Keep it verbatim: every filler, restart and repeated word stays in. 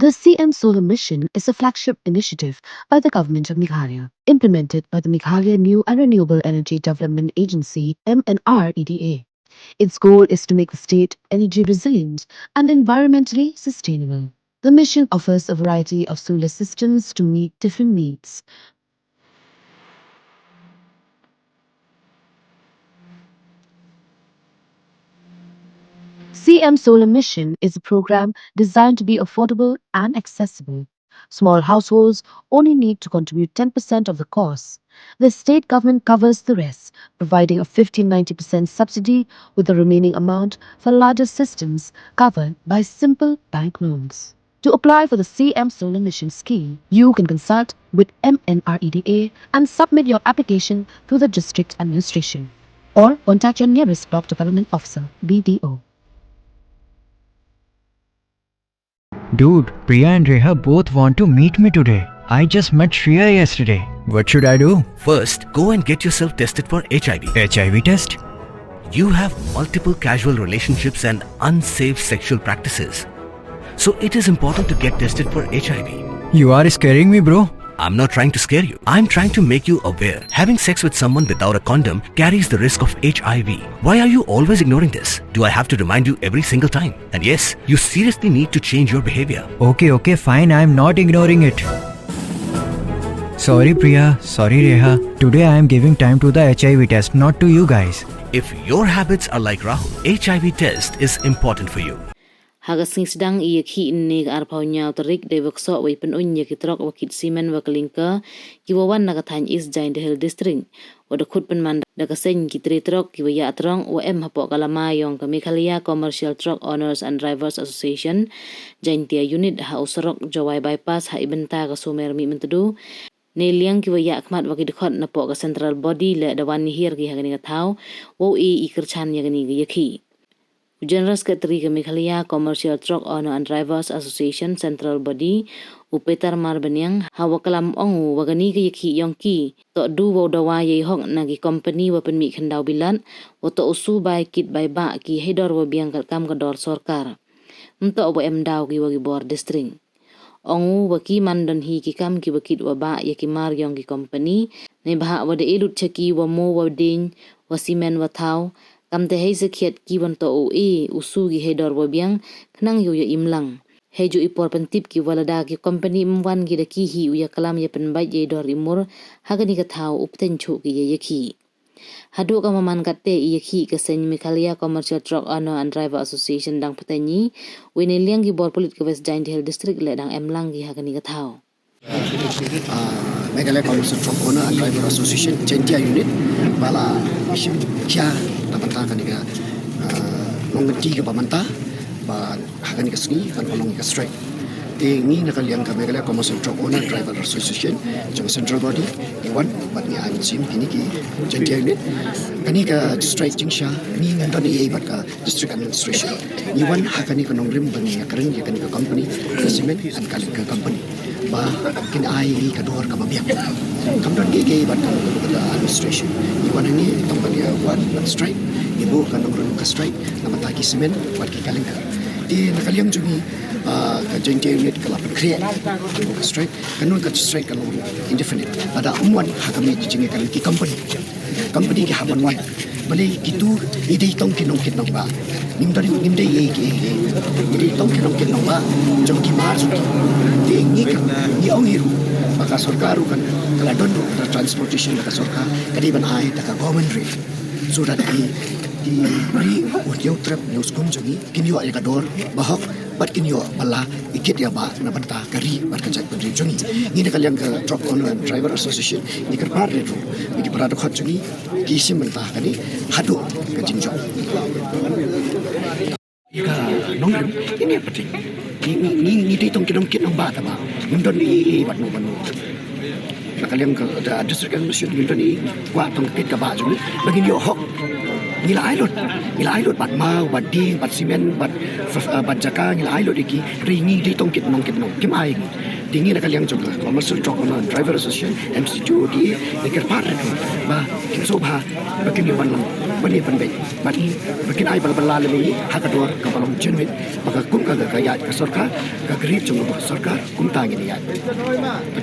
The C M Solar Mission is a flagship initiative by the Government of Meghalaya, implemented by the Meghalaya New and Renewable Energy Development Agency, M N R E D A. Its goal is to make the state energy resilient and environmentally sustainable. The mission offers a variety of solar systems to meet different needs. C M Solar Mission is a program designed to be affordable and accessible. Small households only need to contribute ten percent of the cost. The state government covers the rest, providing a fifteen ninety percent subsidy, with the remaining amount for larger systems covered by simple bank loans. To apply for the C M Solar Mission scheme, you can consult with M N R E D A and submit your application through the district administration, or contact your nearest block development officer, B D O. Dude, Priya and Reha both want to meet me today. I just met Shreya yesterday. What should I do? First, go and get yourself tested for H I V. H I V test? You have multiple casual relationships and unsafe sexual practices. So it is important to get tested for H I V. You are scaring me, bro. I'm not trying to scare you. I'm trying to make you aware. Having sex with someone without a condom carries the risk of H I V. Why are you always ignoring this? Do I have to remind you every single time? And yes, you seriously need to change your behavior. Okay, okay, fine. I'm not ignoring it. Sorry, Priya. Sorry, Reha. Today I am giving time to the H I V test, not to you guys. If your habits are like Rahul, H I V test is important for you. Ha ka sngi sdang i yakhih ynne ka arphaw ynñiaw tarik, dei wa ksoh wa i pynuñ ya ki truck wa kit simen wa ka lingka, ki wa wan na ka thaiñ East Jaintia Hills District. Wa da khut pynman da ka seiñ ki tre truck ki wa yah trong wa em hapoh ka lama yong ka Meghalaya Commercial Truck Owners and Drivers Association, Jaintia Unit, ha u surok Jowai Bypass ha i bynta ka Sumer Mihmyntdu. Neiliang ki wa yah khmat wa ki dkhot napoh ka Central Body leh da wan hiar ki ha kani ka thaw, wow e i kyrchan ya kani ka yakhih. U General Secretary ka Meghalaya Commercial Truck Owner and Drivers Association Central Body, u Peter Marbaniang, ha wa klam ong u wa kani ka yakhih yong ki, toh du wow dawa ya i hok na ki company wa pynmih khyndaw bilat, wa toh u su bai kit bai bah ki hei dor wa biang katkam ka dor sorkar. Ym toh wa em daw ki wa ki bor district. Ong u wa ki man don hi ki kam ki wa kit wa bah ya ki mar yong ki company, neibhah wa da e lut cha ki wa mo wa dieñ, wa simen wa thaw, kamte hei sakhiat ki wan toh u e, u su ki hei dor wa biang, khnang yow ya imlang. Hei ju i por pyntip ki wa lada ki company ym wan ki da ki hi u ya klam ya pynbait ya i dor i mur, ha kani ka thaw u pteng chuh ki ya yakhih. Haduh ka maman katte i yakhih ka seiñ Meghalaya Commercial Truck Owner and Driver Association dang pteng i, wei neiliang ki bor pulit ka West Jaintia Hills District leh dang em lang ki ha kani ka thaw. Ah, Meghalaya Commercial Truck Owner and Driver Association, Jaintia Unit, ba la mission kia na bynta kani ka, ah, nongkynti ka ba mynta, ba ha kani ka sngi, kan pynlong ka strike. Te ngi na ka liang ka Meghalaya Commercial Truck Owner Driver Association, jong Central Body, ngi wan, bad ngi ai mynsiem kini ki Jaintia Unit. Kani ka strike jingshisha, ngi ngam don ei ei bad ka District Administration. Ngi wan ha kani ka nongrim ba ngi ya kren ya kani ka company, ka cement and ka, ka company. Ba kin ai ngi ka dor ka ba biang. Kam don ki ki bad ka, ka administration. Ngi wan ngi tang ba ngi wan bad strike. Ngi buh ka nongrim ka strike. Na bynta ki cement bad ki ka lingka. Te na ka liang jong ngi, ah, ka Jaintia Unit ka la pynkhreh. Ngi buh ka strike. Ka nong ka strike ka long indefinite. Lada ym wan ha ka miet jong ngi ka ki company. Company ki hap ban wan. Balei kitu i dei tang ki nongkit nongbah. Ngim dei, ngim dei ei ki ei. I dei tang ki nongkit nongbah. Jong ki mar jong ki. Te ngi ka, ngi ong hi ruh. Ba ka sorkar ruh kan, ka la don ruh ka transportation ka sorkar. Ka dei ban ai da ka government rate. So that ki, ki ri, u ñiaw trep, ñiaw skum jong ngi, kin yoh ya ka dor ba hok, bad kin yoh ba la i kit ya ba na bynta ka ri bad ka jaitbynriew jong ngi. Ngi na ka liang ka Truck Owner and Driver Association, ngi kyrpad ri ruh, ngi ki para dkhot jong ngi, ki shim bynta kani, haduh ka jingjop. Ka nongrim, ini apa ting? Ngi, ngi, ngi, ngi dei tang ki nongkit nongbah ta ba. Ngim don ei ei bad no bad no. Na ka liang ka, da district administration ngim don ei, kwah tang kit ka ba jong ngi. Ba ngin yoh hok. Ngi la ai lut. Ngi la ai lut bad maw, bad ding, bad cement, bad, uh, bad jaka, ngi la ai lut ïa ki. Ri ngi dei tang kit nong kit nong. Kim ai ngi. Dini na ka liang jong ka Commercial Truck Owner Driver Association, M C T O D A, i kyrpad re ba kin sngewbha ba kin wan lang, ba ni pynbeit, ba ni ba kin ai bala bala le mi ha ka dor ka ba long genuine, ba ka kum ka ka yaid ka sorkar, ka gri jong ka sorkar, kumta ngin yaid.